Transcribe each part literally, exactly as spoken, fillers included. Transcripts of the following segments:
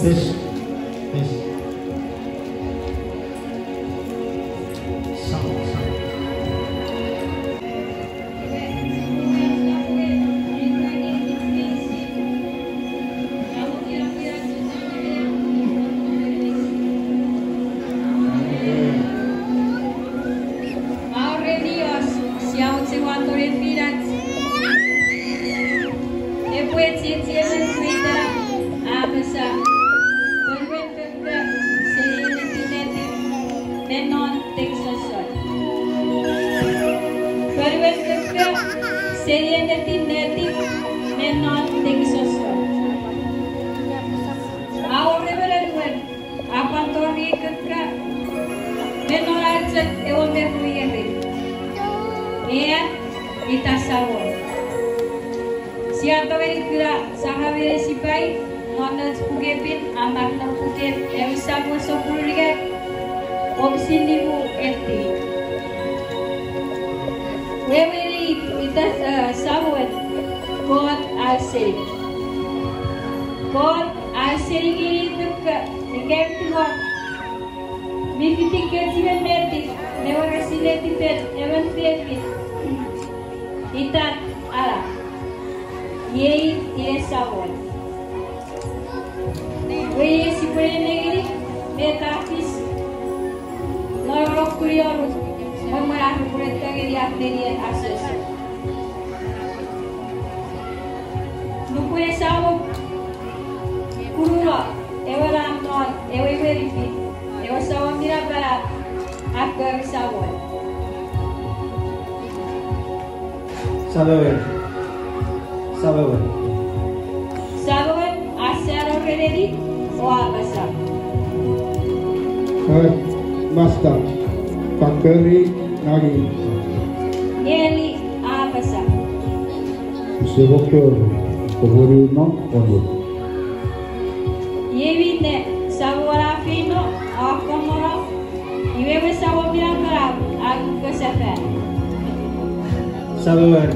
Yes. Yes. Sound, sound. Aurenios, sia mochen wato ne finach. Epwe chiechi emon mi tara, a apasa, Ponuen Kokko seni ennetin netip me non tipetekison. Ponuen Kokko seni ennetin netip me non tipetekison. A wor emon anuon a pwan tori ei kokko me non an chok ewe me ruu ierin. Ian ita Samon. Sia tongeni kuna saramen sipai non ach pukepin a mak non puken ewe Samuel sopun unungat, wokisin nimu eti. Wewen ita, eh, Samuel, Kot a ausening. Kot a ausening ngeni ei kokko ika ei tingor mi fiti kechiwen netip me weiresin netipen emon fefin itan Ana. Iei ine Samon. Iwe sipwene nengeni met a fis non ewe kunionun mwen a repwe tongeni ar nenien asoso. Nupwen ewe Samon kununo ewe lam non ewe wenifin, ewe Samon mi napanap a kori Samuel. Samuel. Samuel. Samuel a sano ren Eli o apasa, Ai, Masta, ka kori ngang. Eli a apasa, Use fokkun kori, kopwe niwin non onur. Iei minne Samuel a feino o akkonono, iwe ewe Samon mi napanap a kukkosefan. Samuel,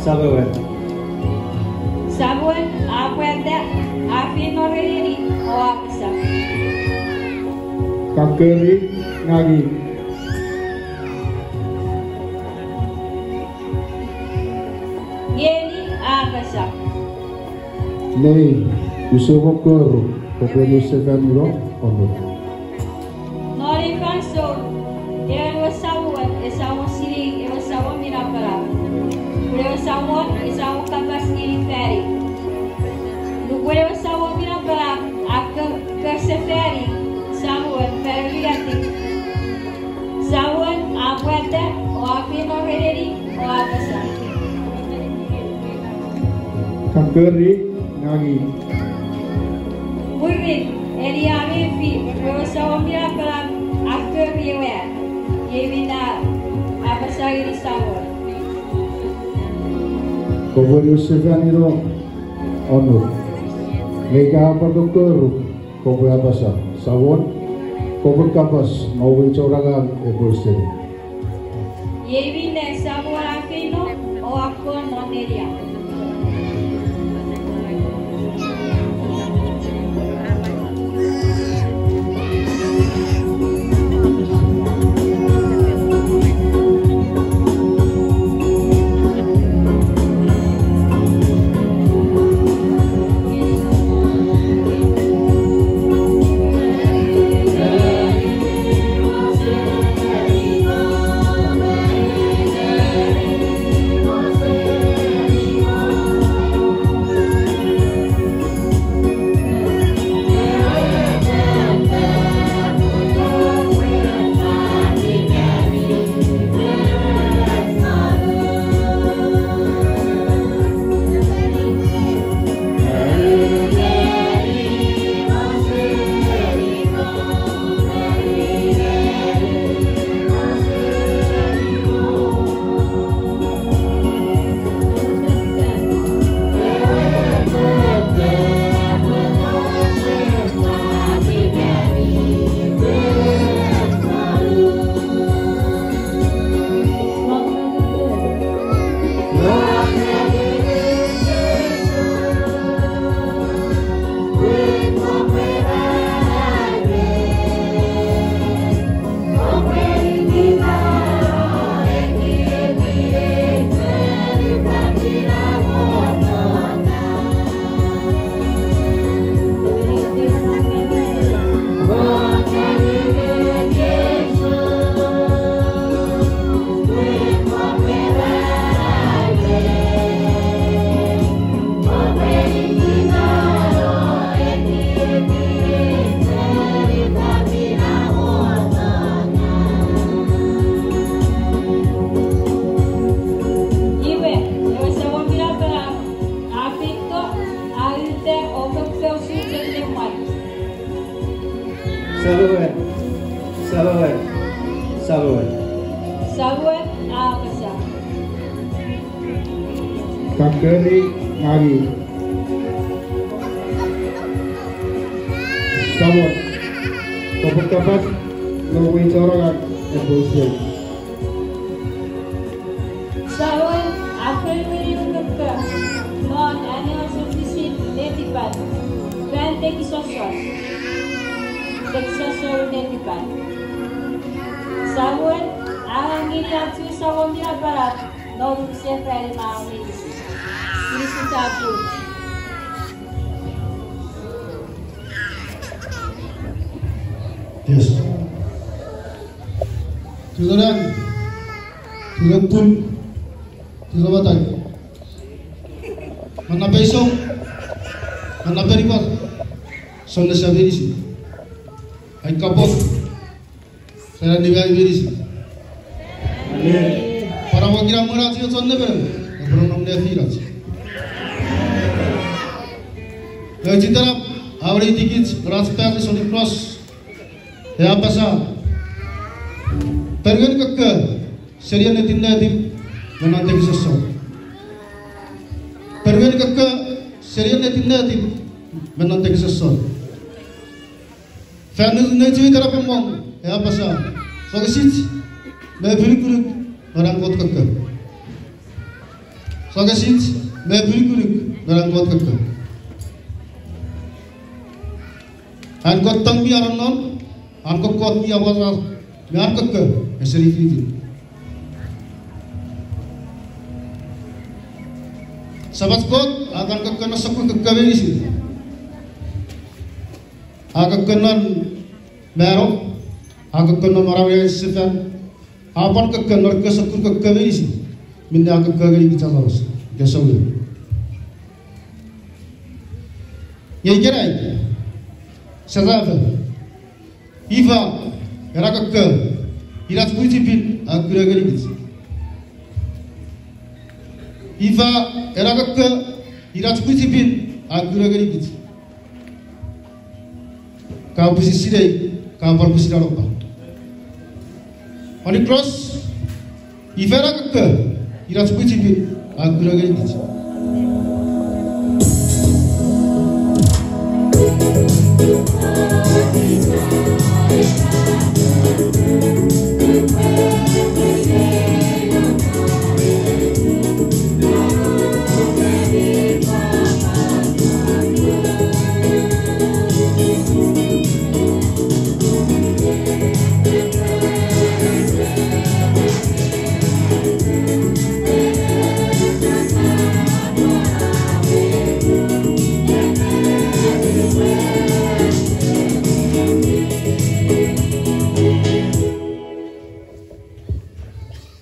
Samuel. Samuel a pwata, a feino ren Eli o apasa, Ka kori ngang. Eli a apasa, Nei, use fokkun kori, kopwe niwin sefan non onur. Non ei fansoun, ewe Samuel esamo sinei ewe Samon mi napanap, pun ewe Samon esamo kapas ngeni fani. Nupwen ewe Samon mi napanap a kukkosefani Samuel fan unungatin, Samuel a pwata o a feino ren Eli o apasa, Ka kori ngang. Mwirin Eli a mefi pwe ewe Samon mi napanap a kori ewe at, iei minne a apasa ngeni Samuel, Kopwe niwin sefan non onur. Nge ika a pwan kokkoruk, kopwe apasa, Samon, kopwe kapas, nge ewe chon angang epwe seni. Iei minne Samuel a feino o a kon non Eli a. Kakkeri ngeni Samon, kopwe kapas, nge wei chon angang epwe usun. Samon a fen wini ukukun non anneasochisi netipan fan tekisosor, tekisosor netipan. Samon a ngeni ach Samon mi napanap non sefani manaman meinisin. Kinisou chapur. Yes. Tuloran, tulopun, tulomatai. Manapei song, manapei ripar, song nesa meinisin. Ai kapong, sera niwai meinisin. Amen. Pwan ua kina mwen ach we chon nemenem, epwe nom nefinach. Nge chitenap, a weneiti kich, ren ach paris Holy Cross. E apasa, ponueni kokko seni ennetin netip me non tekisosor. Ponueni kokko seni ennetin netip me non tekisosor. Fan nechewe itenap me mwan, e apasa, sokisich me epinukunuk non an Kot kokko. Sokisich me epinukunuk non an Kot kokko. An Kot tong mi anonnon, an kokkot mi apwangapwang, me an kokko eseni fiti. Samach Kot a kan kokko non sokkun kokko meinisin. A kokko non mano, a kokko non manauach sefan, a pwan kokko non ekkewe sokkun kokko meinisin minne a kokko ngeni kich aramas ika souneng. Nge ikenai, sia tafo, ifa ena kokko inach pwichipin a kuna ngenikich? Ifa ena kokko inach pwichipin a kuna ngenikich? Ka pwisin sinei, ka pwan pwisin anapa. Holy Cross, ifa ena kokko inach pwichipin a kuna ngenikich?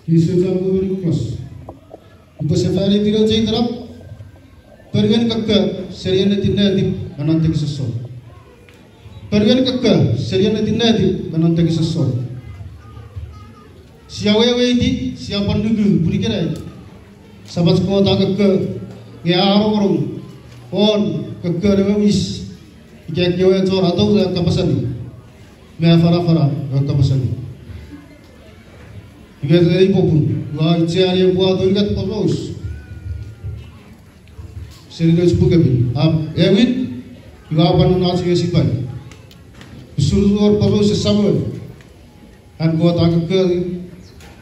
Kinisou chapur Holy Cross. Upwe sefani pino chei tenap, ponueni kokko seni ennetin netip me non tekisosor. Ponueni kokko seni ennetin netip me non tekisosor. Sia weweiti, sia pwan nuku pun ikenai Samach Kot a kokko, nge a rongorong won kokko ewe wis ika ekkewe chon atouta ewe kapas allim me afanafana ewe kapas allim. Iwe ei popun ua aucheani epwe wato unungat poraus seni nouch pukepin, a, ewin, iwe a pwan non ach we sipai. Usun wor poraus Samuel, an Kot a kokkori,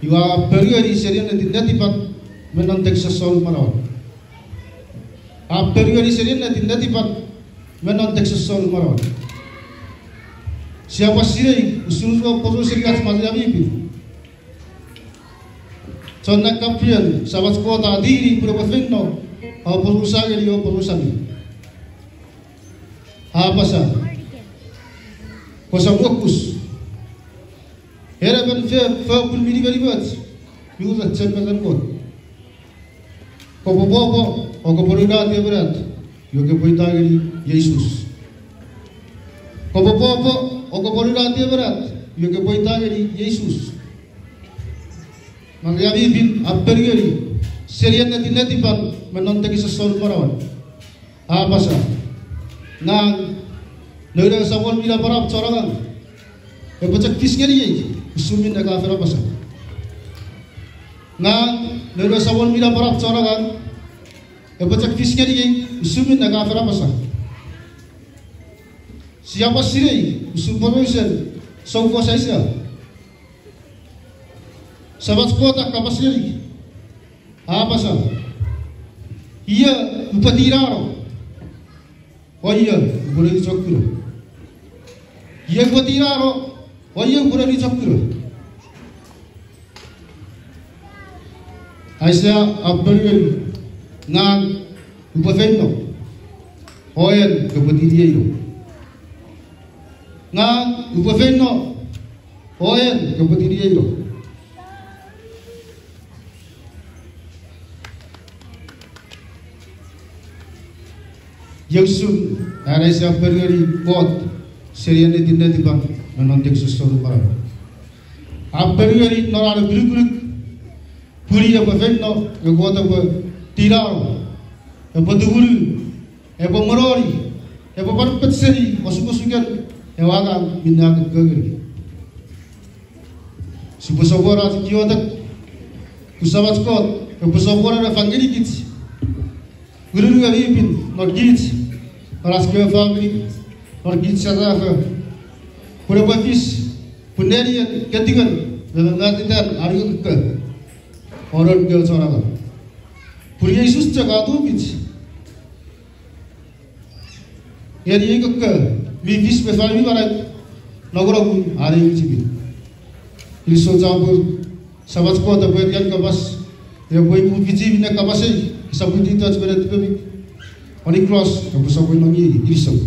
iwe a ponueni seni ennetin netipan me non tekisosonun manauan. A ponueni seni ennetin netipan me non tekisosonun manauan. Sia pwan sinei usun wor poraus seni ach Maria mi Pin. Chon Nang Gabriel, Samach Kot a tini pun epwe feino, a aporausa ngeni ewe aporausa mi, a apasa, kosap nuokus, en emon fo-, fopun mi nimenimoch mi uren chemeren Kot. Kopwe pwopwo o kopwe nunati emon at, iwe kopwe ita ngeni Jises. Kopwe pwopwo o kopwe nunati emon at, iwe kopwe ita ngeni Jises. Maria mi Pin a ponueni seni ennetin netipan me non tekisosonun manauan, a apasa, ngang noun ewe Samon mi napanap chon angang, epwe chok fis ngeniei usun minne ka fen apasa. Ngang noun ewe Samon mi napanap chon angang, Epwe chok fis ngeniei usun minne ka fen apasa. Sia pwan sinei usun porausen soufos Aisea. Samach Kot a kapas ngeni, a apasa, ia upwe tinano, o ia upwe nouch kuno. Ia upwe tinano, o ia upwe nouch kuno. Aisea a ponueni, ngang upwe feino, o en kopwe tinieino. Ngang upwe feino, o en kopwe tinieino. Iei usun an Aisea a ponueni Kot seni ennetin netipan me non tekisosoren manau. A ponueni non an epinukunuk, pun i epwe feino, nge Kot epwe tinano, epwe tumunu, epwe mononi, epwe pwan pet seni osukosuken ewe angang minne a kokko ngeni. Sipwe sopweno ach iotek pwe Samach Kot epwe sopweno ne fang ngenikich ngunun mi pin non kich, non ach kewe famini, non kich serafo, pwe epwe fis pwe nenien, ketingen, me mamatetan an kokko won noun kewe chon angang. Pun Jises chok a tufich ngeni ei kokko mi fis me fan mi manau, nongonongun an ei mi chipin. Kinisou chapur, Samach Kot epwe etian kapas, epwe ipufichi minne kapas ei, esap witiwitoch me netipemi. Holy Cross epwe sopweno ngeni, kinisou.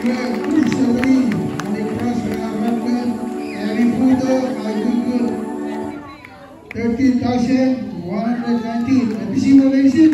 Iwe, kuch sefani, ani cross me arap, ami futo, ai kukun, thirteen thousand one hundred nineteen. Episi mo meinisin?